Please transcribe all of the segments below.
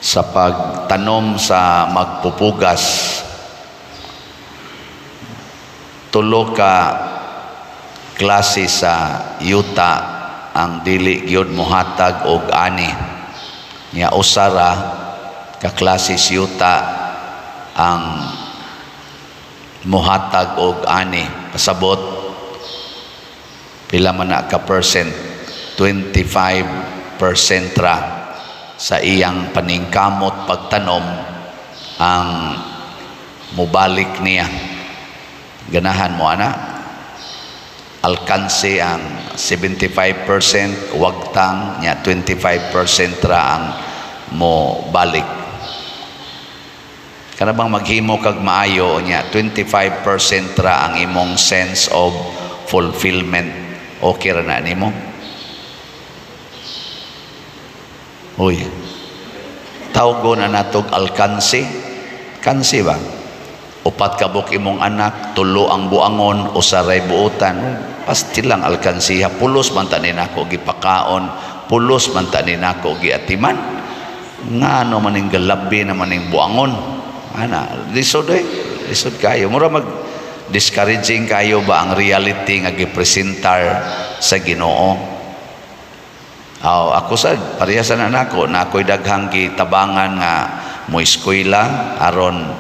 Sa pagtanom sa magpupugas, tulo ka klase sa yuta ang dili gyud mohatag og ani. Nya usa ra ka klase sa yuta ang mohatag og ani. Pasabot pila man na ka percent? 25% ra sa iyang paningkamot pagtanom ang mubalik niya. Ganahan mo ana? Alkanse ang 75% wagtang, nya 25% ra ang mo balik. Kana bang maghimo kag maayo, nya 25% ra ang imong sense of fulfillment, okay ra na nimo? Uy, tawgo na natog alkanse. Kanse ba? Upat ka buok imong anak, tulo ang buangon, usa ray buotan. Pasti lang alkansiha. Pulos man ta ni nako gipakaon, pulos man ta ni nako giatiman. Ngano maning galabi na maning buangon? Ana, lisod eh. Lisod kayo. Mura mag discouraging kayo ba ang reality nga gipresentar sa Ginoo? Aw, ako sad pareha sa nako na ako'y daghang gitabangan nga mo eskwela aron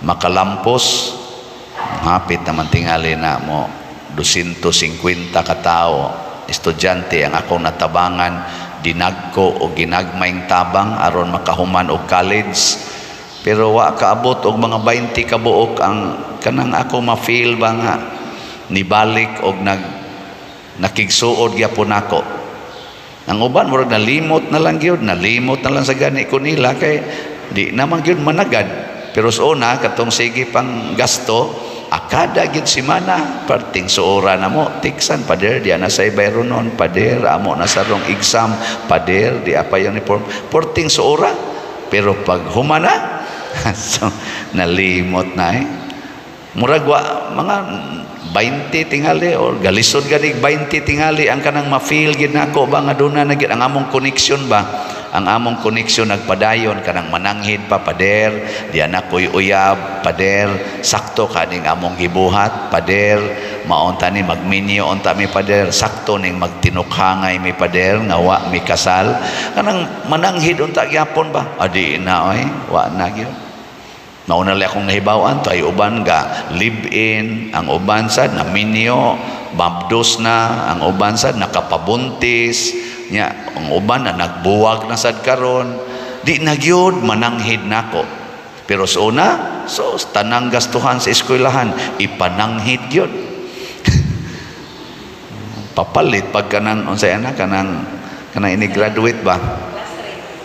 makalampos. Hapit naman tingali na mo 250 ka tawo estudyante ang akong natabangan, dinagko o ginagmayng tabang aron makahuman og college, pero wa kaabot og mga 20 ka buok ang kanang ako ma-feel ba nga nibalik og nakigsuod gyapon nako. Ang uban murag nalimot na lang gyud, nalimot na lang sa gani ko nila kay di naman gyud managad. Pero sa una katong sige pang gasto akada gyud simana, parting suora na mo tiksan, "Pader, di na sa bayronon, pader, amo na sa rong exam, pader, di apa uniform," porting suora. Pero pag humana, so, nalimot na eh. Murag wa mga 20 tingali or galisod ganig 20 tingali ang kanang ma-feel gid nako ba nga duna na gid ang among connection ba. Ang among connection nagpadayon, kanang mananghid pa, "Pader, di anak ko'y uyab, pader, sakto kaning among gibuhat, pader, maunta ni magminyo unta mi, pader, sakto ning magtinukhangay mi, pader, nga wa mi kasal." Kanang mananghid unta gyapon ba, adi na oy, wa na gyud. Mauna lang akong nahibawan to ay uban ga live-in, ang uban sad naminyo, babdos na, ang uban sad nakapabuntis, nya ang uban na nagbuwag na sad karon, di na gyud mananghid nako. Pero sa una, so tanang gastuhan sa eskwelahan ipananghid gyud. Papalit pag kanang unsay ana, kanang kanang ini graduate ba?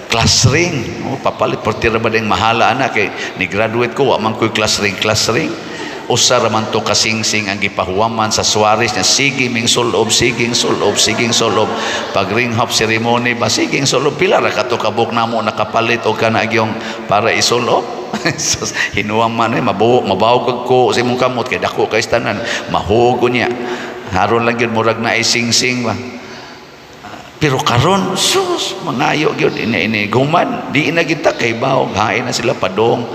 Class ring. Oh, papalit portira ba ding mahala ana kay ni graduate ko wa man ko'y class ring, class ring. Usa ra man to kasingsing ang gipahuwaman sa Suarez niya, sige ming sulob, siging sulob, siging sulob. Pag ring hop ceremony ba, siging sulob. Pila ra kato kabuk namo nakapalit og kana gyung para isulob. Sus, hinuwaman eh, mabuo, mabaw kag ko sa imong kamot kay dako kay tanan, mahugo niya. Haron lang gyud murag na singsing ba. Pero karon, sus, mangayo gyud ini ini guman, di na kita kay bawog, hain na sila padong.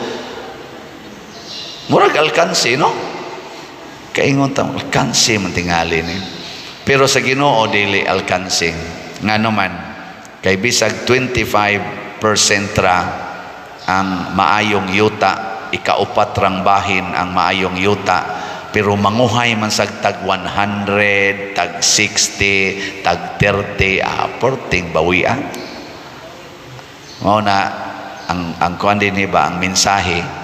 Murag alkansi, no? Kaingon ta, alkansi man tingali ni. Pero sa Ginoo dili alkansi. Ngano man, kay bisag 25% ra ang maayong yuta, ikaupat rang bahin ang maayong yuta, pero manguhay man sag tag 100, tag 60, tag 30, ah, porting bawian. Mao na ang kuan din ba ang mensahe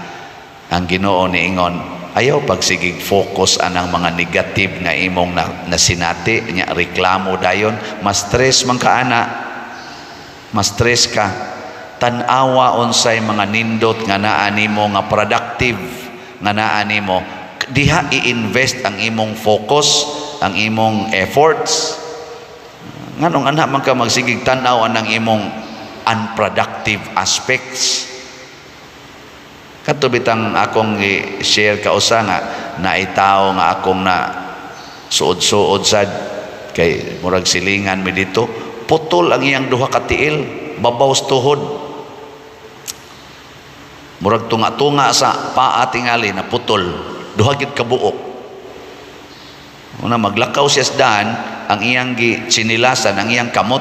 ang Ginoo niingon, ayaw pagsigig focus anang mga negative nga imong na, nasinati nya reklamo dayon, mas stress man ka ana, mas stress ka. Tan-awa unsay mga nindot nga naa nimo, nga productive nga naa nimo, diha i-invest ang imong focus, ang imong efforts. Nganong anak man ka magsigig tan-aw anang imong unproductive aspects? Kadto bitang akong i-share kausa nga naitaw nga akong na suod-suod sad kay murag silingan mi dito, putol ang iyang duha ka tiil, babaw sa tuhod. Murag tunga-tunga sa paa tingali na putol, duha gid ka buok. Una maglakaw siya sa daan, ang iyang gi tsinilasan, ang iyang kamot.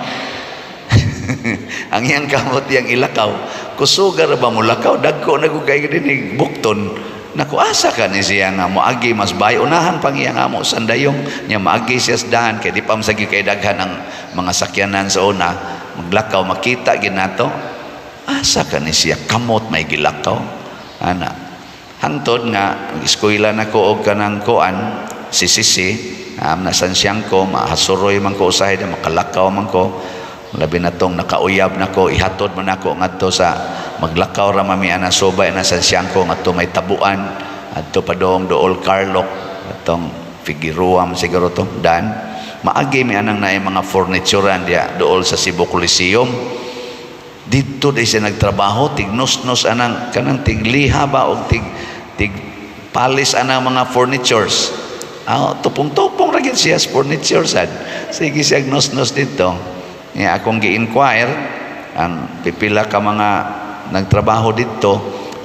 Ang iyang kamot iyang ilakaw. Kusuga ra ba mo lakaw, dagko na gud kay dinig bukton. Naku, asa ka ni siya nga moagi mas bay unahan pang iyang amo sandayong nya maagi siya sa daan kay di pa masagi kay daghan ang mga sakyanan sa una. Maglakaw, makita gid nato, asa ka ni siya, kamot may gilakaw ana. Hangtod nga eskwela na ko og kanang kuan CCC, na ko mahasuroy man ko usahay na makalakaw man ko, labi na tong nakauyab na ko, ihatod man ako ngadto sa maglakaw ra mami ana subay na sa ko ngadto may tabuan adto padong dool Carlock atong Figueroa man siguro to dan maagi mi anang naay mga furniturean diya dool sa Cebu Coliseum. Didto di siya nagtrabaho, tignos-nos anang kanang tigliha ba og tig tig palis anang mga furnitures. Ah, tupong-tupong ra gyud siya sa furniture sad. Sige siya nos-nos dito. Nya akong gi-inquire ang pipila ka mga nagtrabaho dito,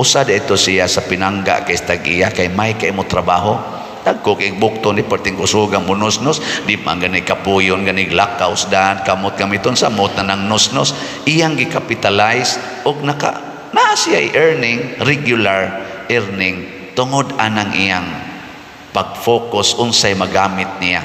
usa ito siya sa pinangga kay tag-iya kay may kay mo trabaho. Dagko kay bukton ni perting kusugang munosnos, di pa gani kapuyon gani lakaw daan kamot gamiton sa mot na nang nosnos, iyang gi-capitalize og naka naa siya earning, regular earning tungod anang iyang pag-focus unsay magamit niya.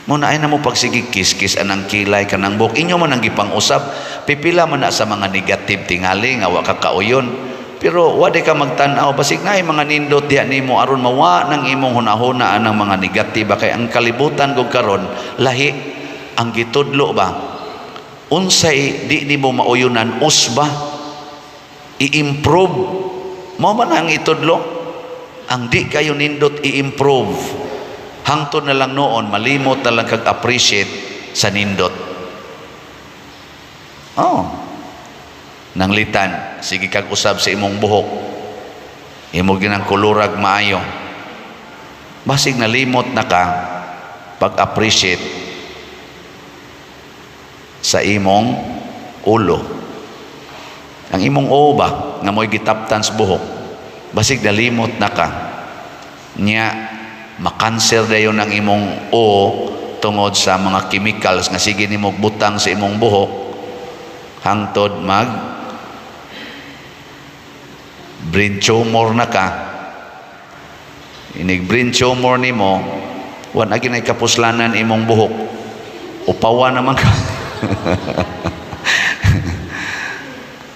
Muna ay na mo pagsige kiskis anang kilay kanang buhok inyo man ang gipang-usab, pipila man na sa mga negative tingali nga wa ka kauyon. Pero wa di ka magtan-aw, basig naay mga nindot diha nimo aron mawa ng imong hunahuna anang mga negative kay ang kalibutan gud karon lahi ang gitudlo ba. Unsay di nimo mauyunan, usba i-improve mo man ang itudlo. Ang di kayo nindot, i-improve. Hangtod na lang noon malimot na lang kag appreciate sa nindot. Oh, nanglitan sige kag usab sa imong buhok, imo ginang kulurag maayo, basig nalimot na ka pag-appreciate sa imong ulo, ang imong ulo ba nga mo'y gitaptan sa buhok. Basig nalimot na ka nya makanser dayon ang imong o tungod sa mga chemicals nga sige nimo butang sa imong buhok hangtod mag brain tumor na ka. Inig brain tumor nimo, wa na ginay kapuslanan imong buhok, upawa naman ka.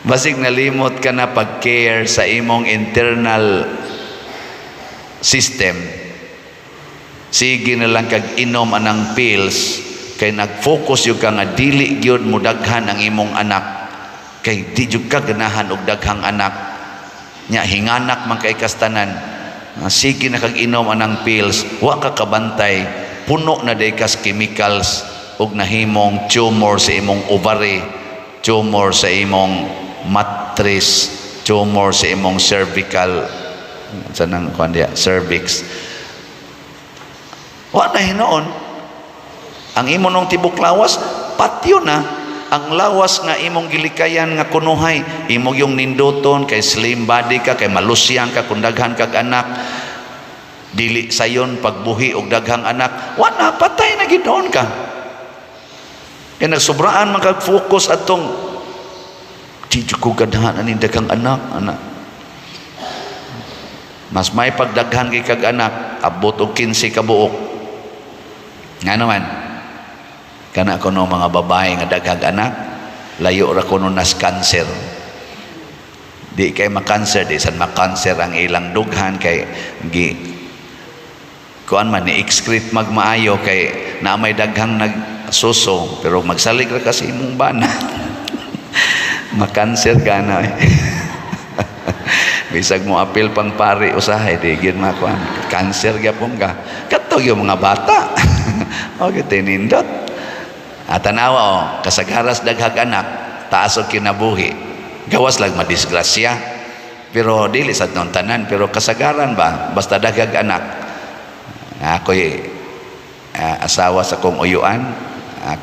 Basig nalimot ka na pag-care sa imong internal system. Sige na lang kag inom anang pills kay nag-focus yung ka nga dili gyud mo daghan ang imong anak kay di jud ka ganahan og daghang anak nya, hinganak man kay kastanan. Ah, sige na kag inom anang pills, wa ka kabantay, puno na day kas chemicals ug nahimong tumor sa imong ovary, tumor sa imong matres, tumor sa imong cervical, sa nang kuan diya, cervix. Wa na hinuon ang imo nung tibok lawas patyo na. Ang lawas nga imong gilikayan nga kunuhay imo yung ninduton kay slim body ka, kay malusyang ka kung daghan kag anak, dili sayon pagbuhi og daghang anak, wa na, patay na gid ka kay nagsobraan man kag focus atong di jud ko ganahan ani daghang anak anak. Mas may pagdaghan kay kag anak, abot og 15 ka buok. Nga naman kana kuno mga babae nga daghang anak, layo ra kuno nas cancer. Di kay makanser, di san makanser ang ilang dughan kay gi kuan man ni excrete magmaayo kay na may daghang nagsuso. Pero magsalig ra kasi imong bana, makanser ka na eh. Bisag mo apil pang pari usahay, di gyud makuan, kanser gyapon ka. Kadto yung mga bata okay tinindot. At tanawa oh, kasagaras daghag anak, taas og kinabuhi. Gawas lang madisgrasya. Pero dili sa non tanan, pero kasagaran ba, basta daghag anak. Ako'y asawa sa kong uyuan,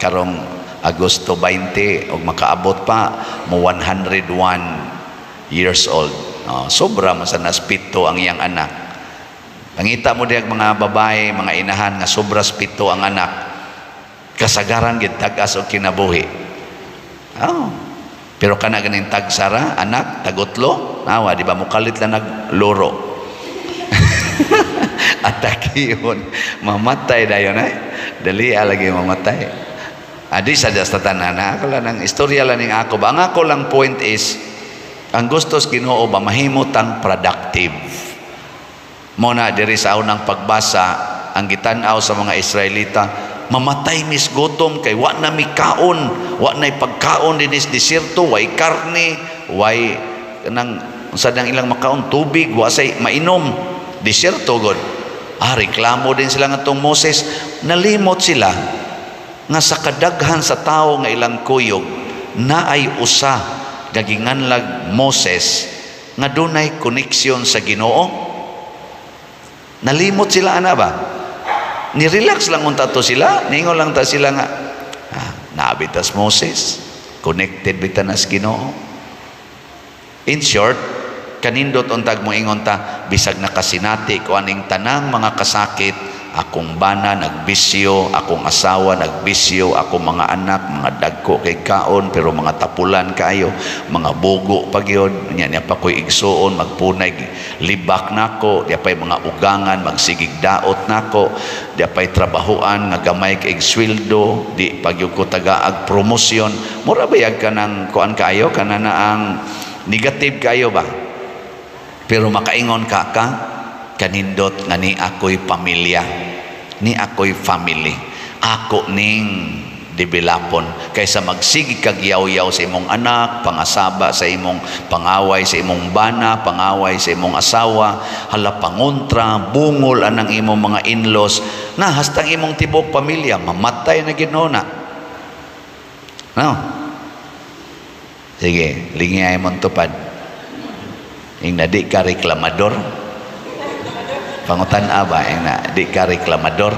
karong Agosto 20 og makaabot pa mo 101 years old. Oh, sobra man sa nas 7 ang iyang anak. Pangita mo diag mga babae, mga inahan nga sobra 7 ang anak. Kasagaran gid tag-as og kinabuhi. Oh. Pero kana ganing tagsara, anak, tagutlo, nawa, di ba mukalit lang nagloro. Atake yun, mamatay dayon eh. Dali lagi mamatay. Adi sa sa tanan, ako lang ang istorya lang ning ako ba. Ang ako lang point is, ang gustos Ginoo ba mahimo tang productive. Mo na diri sa unang pagbasa, ang gitan-aw sa mga Israelita, mamatay mis gutom kay wa na mi kaon, wa na pagkaon dinis desierto, way karne, way kanang sa nang ilang makaon, tubig, wa say mainom, desierto god. Ah, reklamo din sila ngadtong Moses. Nalimot sila nga sa kadaghan sa tawo nga ilang kuyog, naay usa nga ginganlag Moses nga dunay koneksyon sa Ginoo. Nalimot sila ana ba? Ni-relax lang unta to sila, ningon lang ta sila nga ah, naabitas Moses, connected bita nas Ginoo. In short, kanindot untag mo ingon ta, bisag nakasinati ko aning tanang mga kasakit, akong bana nagbisyo, akong asawa nagbisyo, akong mga anak mga dagko kay kaon pero mga tapulan kaayo, mga bugo pa gyud nya, niya pa ko'y igsuon magpunay libak nako, di pay mga ugangan magsigig daot nako, di pay trabahuan nga gamay kay sweldo, di pa gyud ko tagaag promosyon. Mura bayag ka ng kuan kaayo, kana na ang negative kayo ba? Pero makaingon ka ka kanindot nga ni ako'y pamilya, ni ako'y family, ako ning developon kaysa magsige kag yaw-yaw sa imong anak, pangasaba sa imong pangaway sa imong bana, pangaway sa imong asawa, hala, pangontra, bungol anang imong mga in-laws na hastang imong tibok pamilya mamatay na Ginoo na. No, sige, lingay mong tupad ing na di ka reklamador. Pangutan ba ing na di ka reklamador?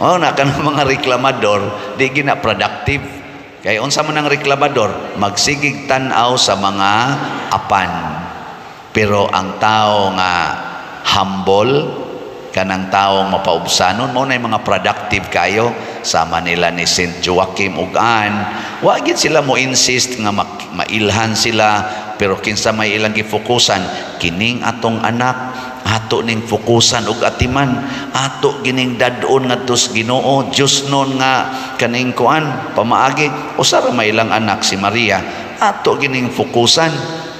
Oh, na kanang mga reklamador, di gina productive. Kay unsa man ang reklamador? Magsigig tan-aw sa mga apan. Pero ang tao nga humble, kanang taong mapaubsanon, mao na mga productive kayo, sama nila ni Saint Joachim ug Anne. Wa gid sila mo insist nga mailhan sila, pero kinsa may ilang gifokusan, kining atong anak, ato ning fokusan ug atiman, ato gining dad-on ngadto sa Ginoo, Dios nun nga kaning kuan pamaagi. Usa ra may ilang anak, si Maria, ato gining fokusan.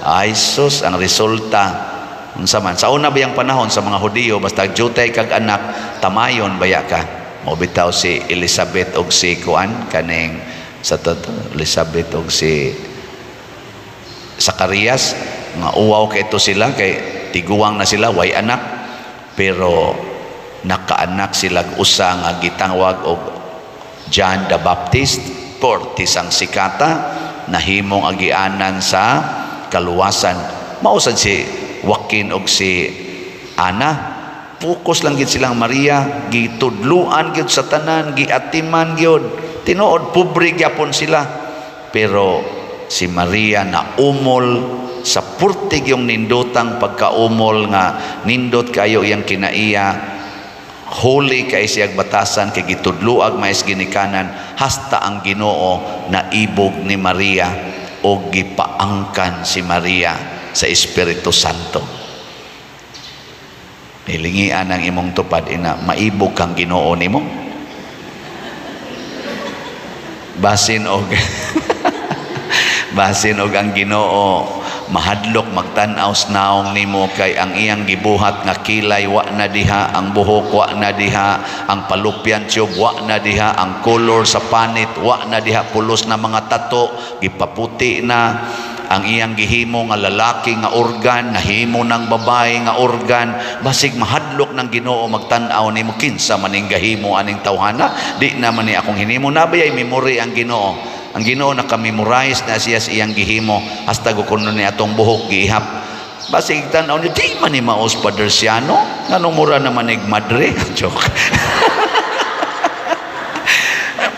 Ay sus, ang resulta unsa man? Sa una bayang panahon sa mga Hudiyo, basta jutay kag anak, tamayon baya ka. Mo bitaw si Elizabeth og si kuan kaning sa to, Elizabeth og si Zacarias, nga uwaw kay ito sila kay tiguang na sila, way anak, pero nakaanak sila usa nga gitawag og John the Baptist. Portis ang sikata, nahimong agianan sa kaluwasan. Mausad si Joaquin og si Ana, focus lang gid silang Maria, gitudluan gid sa tanan, giatiman gyud. Tinuod pobre gyapon sila, pero si Maria na umol sa purtig yung nindotang pagkaumol nga nindot kayo iyang kinaiya, holy kay siyag batasan kay gitudloag mais ginikanan, hasta ang Ginoo naibog ni Maria o gipaangkan si Maria sa Espiritu Santo. Hilingian ang imong tupad ina maibog kang Ginoo nimo. Basin og ang Ginoo mahadlok magtan-aw sa naong nimo kay ang iyang gibuhat nga kilay wa na diha, ang buhok wa na diha, ang fallopian tube wa na diha, ang color sa panit wa na diha, pulos na mga tato, gipaputi na. Ang iyang gihimo nga lalaki nga organ, nahimo ng babae nga organ. Basig mahadlok ng Ginoo magtan-aw nimo, kinsa maning gahimo aning tawhana, di naman ni akong hinimo. Nabay memory ang Ginoo. Ang Ginoo naka-memorize na siya sa iyang gihimo, hasta kuno ni atong buhok gihap. Basig tan-aw ni, di man ni maos Padersiano, nganong mura naman ig madre. Joke.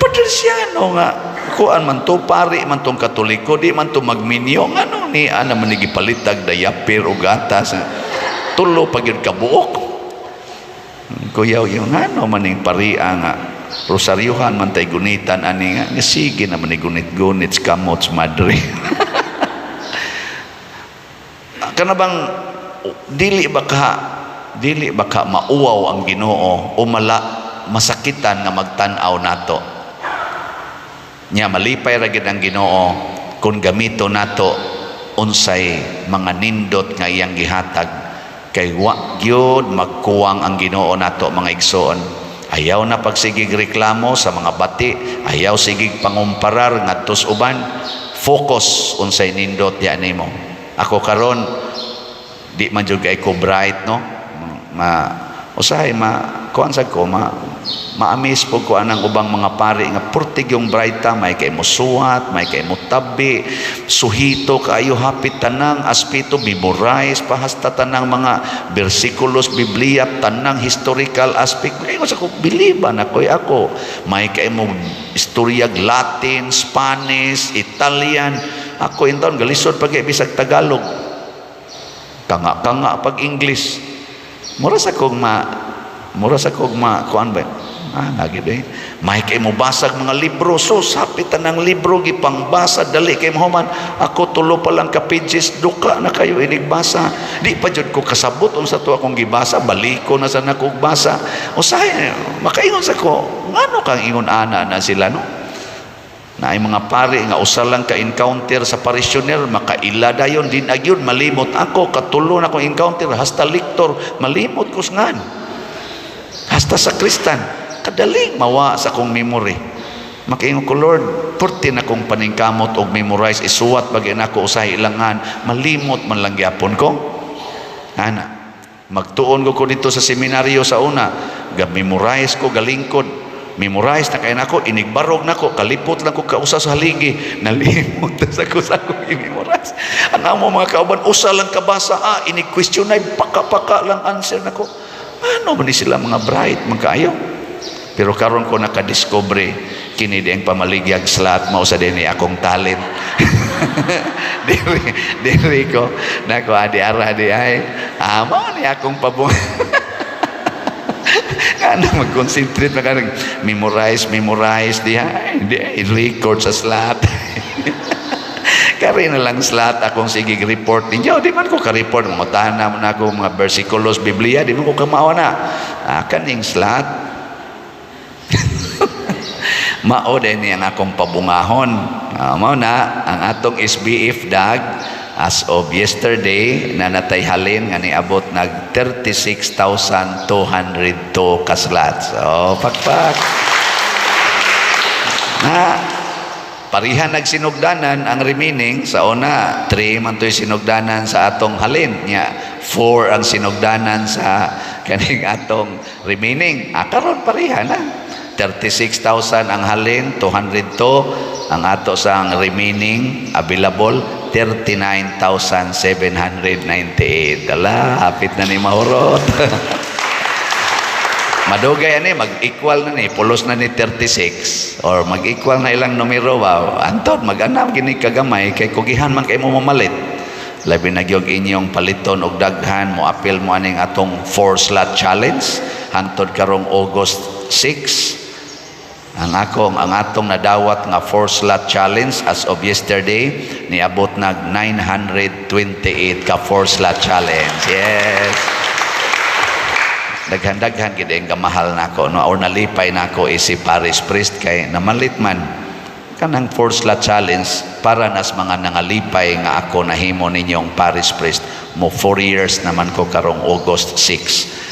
Padersiano nga. Kuan man to, pari man tong Katoliko, di man to magminyo. Ngano ni ana man gipalitag diaper o gatas? Tulo pa gyud ka buok. Kuyaw yung ngano man ning paria nga rosaryuhan man tay gunitan ani nga sige naman ni gunit-gunit kamots madre. Kana bang dili ba ka mauwaw ang Ginoo o mala masakitan nga magtan-aw nato nya? Malipay ra gid ang Ginoo kung gamito nato unsay mga nindot nga iyang gihatag, kay wa gyud magkuwang ang Ginoo nato, mga igsoon. Ayaw na pagsigig reklamo sa mga bati, ayaw sigig pangumparar ngadto sa uban. Focus unsay nindot ya nimo. Ako karon di man jud kay ko bright, no? Ma usahay ma kuan sad ko, ma ma-amaze po ko anang ubang mga pari nga purtig yung bright ta, may kay mo suwat, may kay mo tabi, suhito kaayo, hapit tanang aspeto memorize pa, hasta tanang mga bersikulos Biblia, tanang historical aspect. Kay sa ko biliban ako ako may kay mo istoryag Latin, Spanish, Italian. Ako intawon galisod pag bisag Tagalog, kanga-kanga pag English. Mura sa kog ma kuan ba, lagi eh may kay mo basag mga libro, so sapit ng libro gipangbasa, dali kay mahuman. Ako tulo pa lang ka pages, duka na kayo inigbasa, di pa jud ko kasabot unsa to akong gibasa, baliko na sa nako basa. Usahay makaingon sa ko, ngano kang ingon ana na sila, no? Na ay mga pare nga usa lang ka encounter sa parishioner, makaila dayon din agyon malimot. Ako katulo na akong encounter, hasta lector malimot ko ngan, hasta sa kristan kadaling mawa sa akong memory. Makaingon ko, "Lord, purti na kong paningkamot og memorize, isuwat bagay nako usahay ilangan, malimot man lang gyapon ko." Ana magtuon ko ko dito sa seminaryo sa una, ga memorize ko, galingkod memorize na kay nako, inigbarog nako, kalipot lang ko kausa sa haligi, nalimot na sa ko sa akong i-memorize. Ang amo mga kauban, usa lang kabasa, inig question ay paka-paka lang answer nako. Ano man ni sila mga bright man kaayo? Pero karon ko nakadiscover kini di ang pamaligyag slot, mao sa dinhi akong talent. Diri diri ko nako adi ara di ay mao ni akong pabung ano, mag-concentrate na ka, memorize memorize di ay di record sa slot. Kari na lang slot akong sige report ninyo. Di man ko ka-report mga tanam na ako mga versikulos Biblia, di man ko kamao na. Kaning slot mao din ang akong pabungahon. Mao na ang atong SBF dag as of yesterday na natay halin nga niabot nag 36,202 ka slots. Oh, pakpak. Na parihan nagsinugdanan ang remaining. Sa una 3 man to'y sinugdanan sa atong halin nya, 4 ang sinugdanan sa kaning atong remaining. Karon pareha na, 36,000 ang halin, 202 ang ato sang remaining available, 39,798. Ala, hapit na ni mahurot. Madugay ani mag-equal na ni, pulos na ni 36 or mag-equal na ilang numero ba. Anton mag-anam gini kagamay kay kugihan man kay mo mamalit. Labi na gyud inyong paliton og daghan mo apil mo aning atong four slot challenge hantod karong August 6. Ang atong nadawat nga four slot challenge as of yesterday niabot nag 928 ka four slot challenge. Yes, daghan-daghan gid ang kamahal nako, no, or nalipay nako isip parish priest kay namalit man kanang four slot challenge para nas mga nangalipay nga ako nahimo ninyong parish priest. Mo 4 years naman ko karong August 6.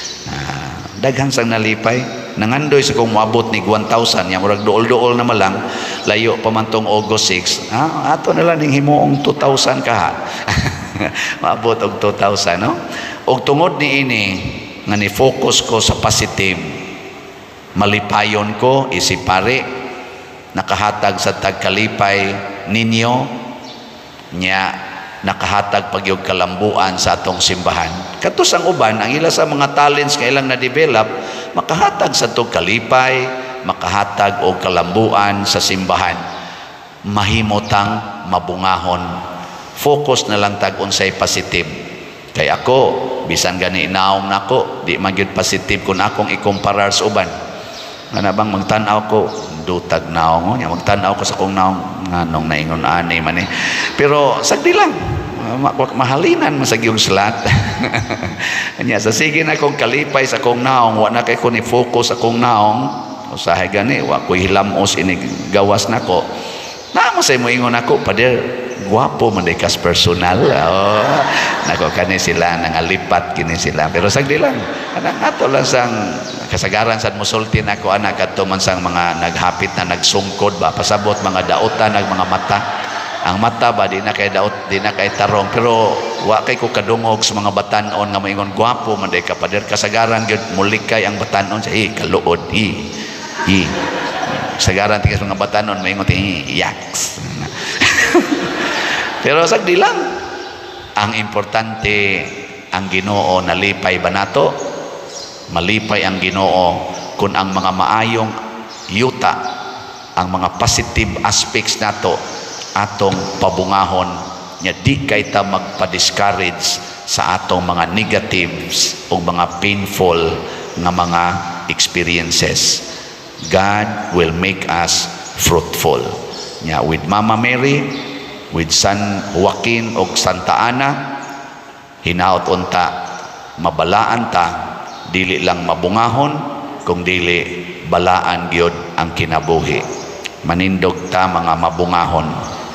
Daghan sang nalipay, nangandoy sa kung moabot ni 1,000 ya, murag duol-duol na malang, layo pa man tong August 6. Ato na lang ning himuong 2,000 ka maabot og 2,000, no? Og tungod ni ini nga ni focus ko sa positive, malipayon ko isip pare, nakahatag sa tagkalipay ninyo nya, nakahatag pagyog kalambuan sa atong simbahan. Katos ang uban, ang ila sa mga talents nga ilang na-develop, makahatag sa tog kalipay, makahatag og kalambuan sa simbahan. Mahimo tang mabungahon. Focus na lang tag unsay positive. Kay ako, bisan gani naong nako, di man gyud positive kung akong ikumparar sa uban. Ngana bang magtan-aw ko, dutag naong nya, magtan-aw ko sa akong naong, nganong naingon ani man eh. Pero sagdi lang, mahalinan man sa gyung slat. Nya sa sige na kong kalipay sa akong naong, wa na kay ko ni focus sa akong naong, usahay gani wa ko'y hilamos inig gawas nako. Na mo say moingon ako, "Pader, gwapo man day kas personal." Oh, nako, kani sila nangalipat kini sila. Pero sagdi lang. Kanang ato lang sang kasagaran sad mosulti nako ana, kadto man sang mga naghapit na nagsungkod ba, pasabot mga daotan nag mga mata. Ang mata ba, di na kay daot, di na kay tarong, pero wa kay ko kadungog sa mga batan-on nga moingon, "Gwapo man day ka, pader." Kasagaran gyud mulikay ang batan-on sa, "Eh, kaluod, eh, eh." Kasagaran tigas mga batan-on moingon, "Eh, yaks." Pero sagdi lang. Ang importante, ang Ginoo nalipay ba nato? Malipay ang Ginoo kung ang mga maayong yuta, ang mga positive aspects nato, atong pabungahon, nya di kay ta magpa-discourage sa atong mga negatives o mga painful nga mga experiences. God will make us fruitful. Nya with Mama Mary, with San Joaquin og Santa Ana, hinaot unta mabalaan ta, dili lang mabungahon kung dili balaan gyud ang kinabuhi. Manindog ta, mga mabungahon.